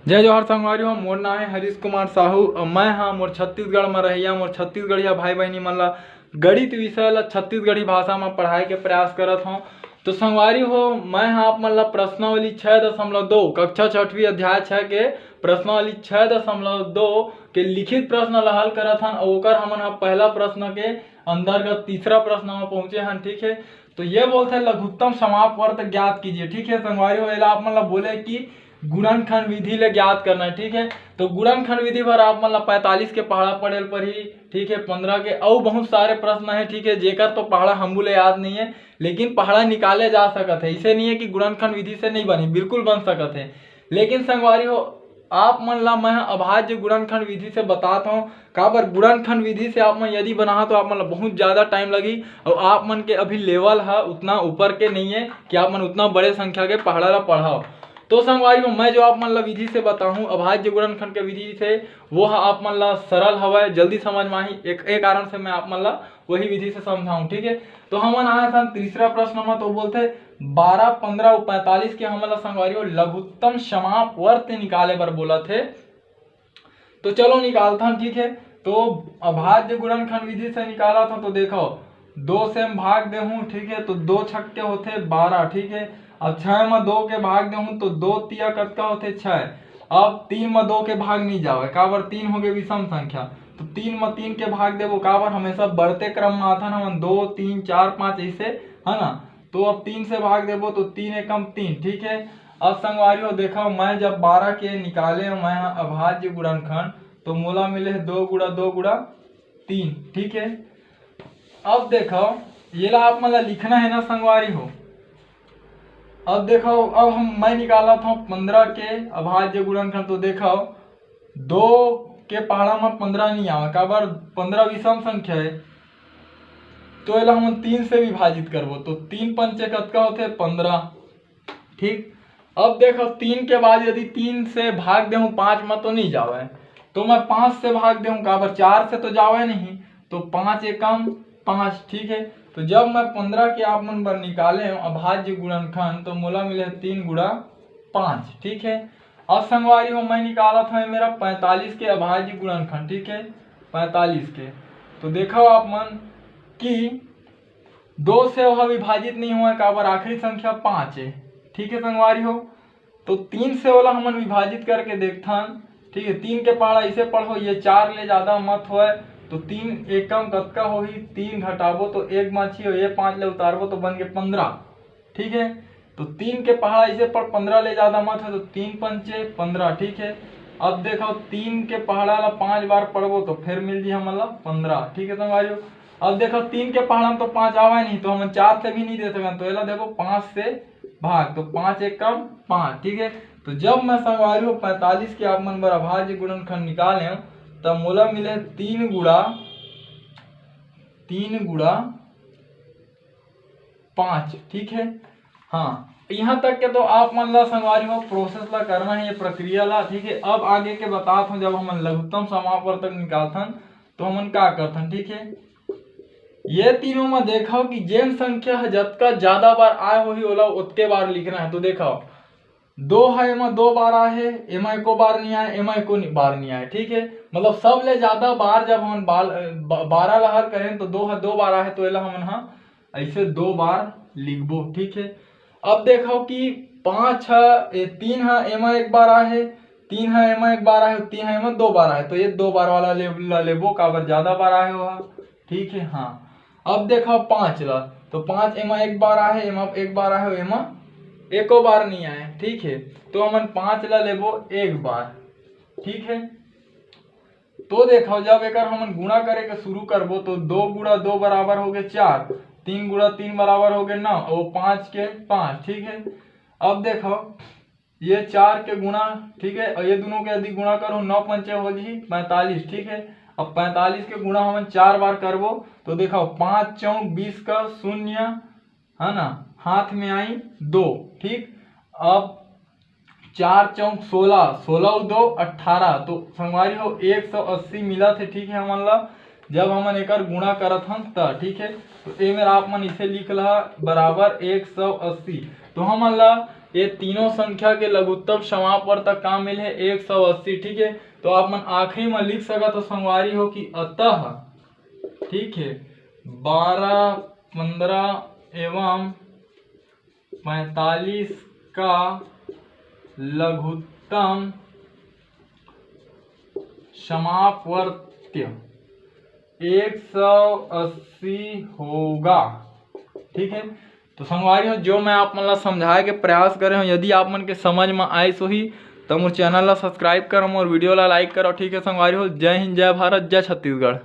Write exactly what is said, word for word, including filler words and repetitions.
जय जोहार संगवारी हो, मोर नाम है हरीश कुमार साहू। अउ मैं हाँ मोर छत्तीसगढ़ में रहइया मोर छत्तीसगढ़िया भाई बहनी मन ला गणित विषय ला छत्तीसगढ़ी भाषा में पढ़ाए के प्रयास करत हूँ। तो संगवारी हो, मैं हाँ आप मन ला प्रश्नावली छः दशमलव दो, कक्षा छठवीं, अध्याय छः के प्रश्नावली छः दशमलव दो के लिखित प्रश्न ला हल करत हन। अउ ओकर हमन हा पहला प्रश्न के अंतर्गत तीसरा प्रश्न में पहुँचे हन। ठीक है, तो ये बोलथे लघुत्तम समाप्त वर्त ज्ञात कीजिए। ठीक है संगवारी हो, एला आप मन ला बोले कि गुणनखंड विधि ले ज्ञात करना है। ठीक है, तो गुणनखंड विधि बर आप मन ला पैंतालीस के पहाड़ा पड़े ल परही। ठीक है, पंद्रह के अउ बहुत सारे प्रश्न है। ठीक है, जेकर तो पहाड़ा हमू ले याद नहीं है, लेकिन पहाड़ा निकाले जा सकत है। ऐसे नहीं है कि गुणनखंड विधि से नहीं बने, बिल्कुल बन सकत है। लेकिन संगवारी हो, आप मन ला मैं अभाज्य गुणनखंड विधि से बतात हूँ। काबर गुणनखंड विधि से आप मन यदि बनाहा तो आप मन ला बहुत ज़्यादा टाइम लगी, और आप मन के अभी लेवल है उतना ऊपर के नहीं है कि आप मन उतना बड़े संख्या के पहाड़ा ला पढ़ाओ। तो संगवारी हो, मैं जो आप मन ला विधि से बताहूँ अभाज्य गुणनखंड के विधि से, वो ह आप मन ला सरल हवय, जल्दी समझ में आही। एक, एक कारण से मैं आप मन ला वही विधि से समझाऊँ। ठीक है, तो हमन आए हन तीसरा प्रश्न में, तो बोलथे बारह, पंद्रह अउ पैंतालीस के हमन ला संगवारी हो लघुत्तम समाप्त वर्त निकाले बर बोलत हे। तो चलो निकालथन। ठीक है, तो अभाज्य गुणनखंड विधि से निकालत हूँ। तो देखो, दो से हम भाग देहूँ, ठीक है, तो दो छक्के होथे बारह। ठीक है, अब छः में दो के भाग देहूँ तो दो तिया कतका होथे? छः। अब तीन में दो के भाग नहीं जावे, काबर तीन हो गए विषम संख्या, तो तीन में तीन के भाग देबो, काबर हमेशा बढ़ते क्रम में आथन हमन, दो, तीन, चार, पाँच, ऐसे, है ना। तो अब तीन से भाग देबो तो तीन एकम तीन। ठीक है, अब संगवारी हो देखो, मैं जब बारह के निकाले मैं अभाज्य गुणनखंड, तो मोला मिले हे दो गुणा दो गुणा तीन। ठीक है, अब देखो, ये ला आप मन ला लिखना है ना संगवारी हो। अब देखो, अब हम, मैं निकालत हूँ पंद्रह के अभाज्य गुणनखंड। तो देखो, दो के पहाड़ा में पंद्रह नहीं आवे, काबर पंद्रह विषम संख्या है। तो एला हम तीन से विभाजित करबो, तो तीन पंचे कतका होथे? पंद्रह। ठीक, अब देखो, तीन के बाद यदि तीन से भाग देहूँ पाँच में, तो नहीं जावे, तो मैं पाँच से भाग देहूँ, काबर चार से तो जावे नहीं, तो पाँच एकम पाँच। ठीक है, तो जब मैं पंद्रह के आप मन बर निकाले हूँ अभाज्य गुणनखंड, तो मोला मिले तीन गुणा पाँच। ठीक है, अब संगवारी हो, मैं निकालत हूँ मेरा पैंतालीस के अभाज्य गुणनखंड। ठीक है, पैंतालीस के, तो देखो आप मन कि दो से वह विभाजित नहीं हुआ, काबर आखिरी संख्या पाँच है। ठीक है संगवारी हो, तो तीन से ओला हमन विभाजित करके देखथन। ठीक है, तीन के पहाड़ा इसे पढ़ो, ये चार ले ज़्यादा मत होए, तो तीन एकम कतका होही? तीन घटाबो तो एक बाँचही, और ये पाँच ले उतारबो तो बन के पंद्रह। ठीक है, तो तीन के पहाड़ा इसे पढ़, पंद्रह ले ज़्यादा मत होए, तो तीन पंचे पंद्रह। ठीक है, अब देखो, तीन के पहाड़ा ला पाँच बार पढ़बो तो फिर मिल जी हमन ला पंद्रह। ठीक है संगवारी हो, अब देखो, तीन के पहाड़ा में तो पाँच आवे नहीं, तो हमन चार से भी नहीं दे सकन, तो एला देबो पाँच से भाग, तो पाँच एकम पाँच। ठीक है, तो जब मैं संगवारी हो पैंतालीस के आप मन बर अभाज्य गुणनखंड निकाले हूँ, तब मोला मिले तीन गुणा, तीन गुणा पाँच। ठीक है, हाँ, यहाँ तक के तो आप मन ला संगवारी हो प्रोसेस ला करना है, ये प्रक्रिया ला। ठीक है, अब आगे के बतात हूँ, जब हमन लघुत्तम समापवर्तक निकालथन तो हमन का करथन। ठीक है, ये तीनों में देखो कि जेन संख्या है जतका ज्यादा बार आए होही ओला ओतके बार लिखना है। तो देखो, दो है, एमा दो बार आए है, एमा एको बार नहीं आए, एमा एको नि-, बार नहीं आए। ठीक है, मतलब सबले ज्यादा बार जब हमन बाल-, ब-, बारह ला हल करें तो दो है, दो बार आए है, तो एला हमन हा ऐसे दो बार लिखबो। ठीक है, अब देखो कि पाँच ह, ए, तीन ह, एमा एक बार आए है, तीन ह, एमा एक बार आए है, तीन ह, एमा दो बार आए, तो ये दो बार वाला ले, ला लेबो, काबर ज्यादा बार आए हो। ठीक है, हाँ, अब देखो पाँच ला, तो पाँच एमा एक बार आए है, एमा एक बार आए है, एमा एको बार नहीं आए। ठीक है, तो हमन पाँच ला लेबो एक बार। ठीक है, तो देखो, जब एकर हमन गुणा करे के शुरू करबो, तो दो गुणा दो बराबर हो गए चार, तीन गुणा तीन बराबर हो गए नौ, और पाँच के पाँच। ठीक है, अब देखो, ये चार के गुणा, ठीक है, और ये दोनों के यदि गुणा करो, नौ पंचे हो जी पैंतालीस। ठीक है, अब पैंतालीस के गुणा हमन चार बार करबो, तो देखो, पाँच चौक बीस का शून्य, है ना, हाथ में आई दो। ठीक, अब चार चौक सोलह, सोलह दो अट्ठारह, तो संगवारी हो, एक सौ अस्सी मिलत है। ठीक है, हमन ला जब हमन एकर गुणा करत हन त, ठीक है, तो ए मेर आप मन इसे लिख लहा बराबर एक सौ अस्सी। तो हमन ला ये तीनों संख्या के लघुत्तम समापवर्त्य का मिले हे एक सौ अस्सी। ठीक है, तो आप मन आखिरी में लिख सकत हो संगवारी हो कि अतः, ठीक है, बारह, पंद्रह एवं पैंतालीस का लघुत्तम समापवर्त्य एक सौ अस्सी होगा। ठीक है, तो संगवारी हो, जो मैं आप मन ला समझाए के प्रयास करे हूँ, यदि आप मन के समझ में आइस होही, तो मोर चैनल ला सब्सक्राइब करो, मोर वीडियो ला लाइक करो। ठीक है संगवारी हो, जय हिंद, जय भारत, जय छत्तीसगढ़।